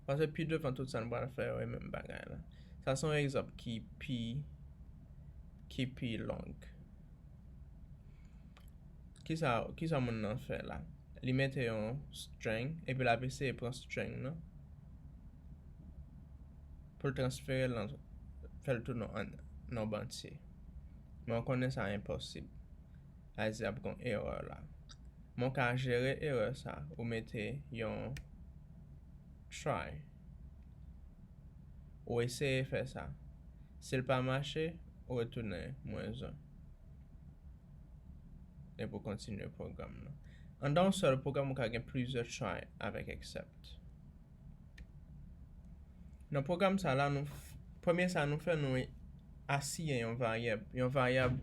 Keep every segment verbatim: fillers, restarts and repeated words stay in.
Paske pi devan tout sa n pral fè yo e menm bagay la. Sa se yon egzanp ki pi ki pi long. Kisa, kisa moun nan fè la? Li mete yon string epi l ap eseye pran string nan pou l transfere l nan, fè l tounen an nonb antye. Men w konnen sa enposib. Sa vle di ap gen erè la. Men w ka jere erè sa ou mete yon try. Ou eseye fè sa. Si l pa mache, ou retounen mwens en. Epi w kontinye pwogram nan. Anndan yon sèl pwogram, ou ka gen plizyè try avèk except. Nan pwogram sa la, nou premye sa nou fè, nou asiyen yon varyab, yon varyab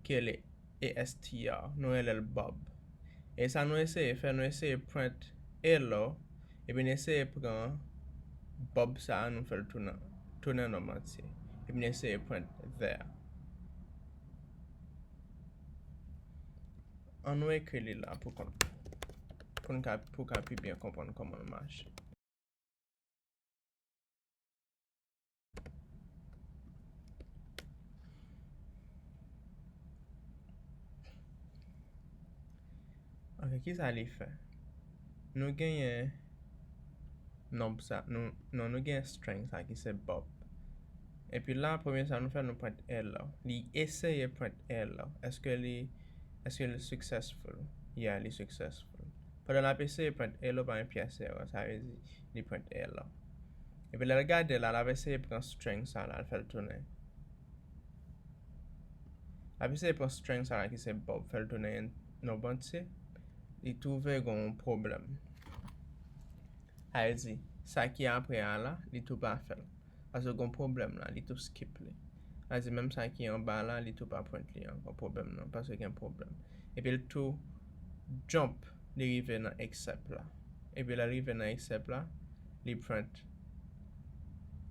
ki rele astr, nou rele l Bob. E sa nou eseye fè, nou eseye print hello, epi n eseye pran Bob sa a, nou fè l tounen, tounen nonb antye. Epi n eseye print there. An nou ekri li la pou kont, pou n ka, pou w ka pi byen konprann kòman l mache. Ok, kisa li fè? Nou genyen nonb sa, nou, non, nou genyen string sa ki se Bob. Epi la, premye sa nou fè, nou print hello. Li eseye print hello. Èske li, èske li successful? Yeah, li successful. Pandan l ap eseye print hello, pa gen pyès erè, sa vle di li print hello. Epi lè l gade la, l ap eseye pran string sa la, l fè l tounen. L ap eseye pran string sa la ki se Bob, fè l tounen nonb antye. Li twouve gen yon pwoblèm. Sa vle di, sa ki apre a la, li tou pa fè l. Paske gen pwoblèm la, li tou skip li. Sa vle di, menm sa ki anba la, li tou pa print li ankò, pwoblèm nan, paske gen pwoblèm. Epi l tou jump, li rive nan except la. Epi lè l rive nan except la, li print,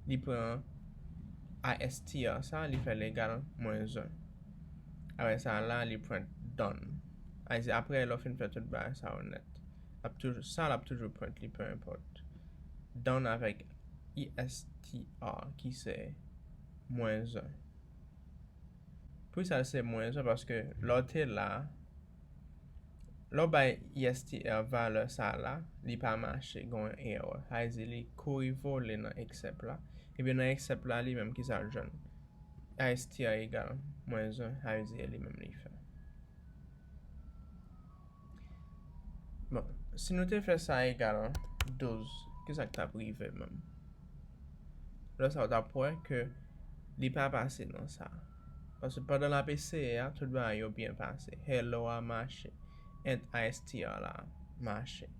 li pran astr sa, li fè l egal mwens en. Apre sa la, li print done. Sa vle di, apre lè w fin fè tout bagay sa yo nèt, l ap toujou, sa l ap toujou print li, peu importe. Done avèk astr ki se mwens en. Poukisa l se mwens en? Paske lè w te la, lè w bay astr valè sa la, li pa mache, gen yon erè. Sa vle di li kouri vole nan except la. Epi nan except la, li menm kisa l jwenn? Astr egal mwens en, sa vle di e li menm li fè. Bon, si nou te fè sa egal douz, kisa k t ap rive menm? Lè sa, w t ap wè ke li pa pase nan sa. Paske pandan l ap eseye a, tout bagay yo byen pase. Hello a mache, int astr la mache.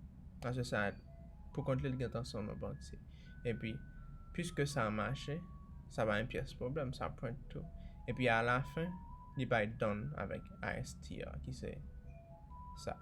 Paske sa, pou kont li, l gentan se yon nonb antye. Epi, piske sa mache, sa pa yon pyès pwoblèm, sa print tou. Epi, alafen, li bay done avèk astr, ki se sa.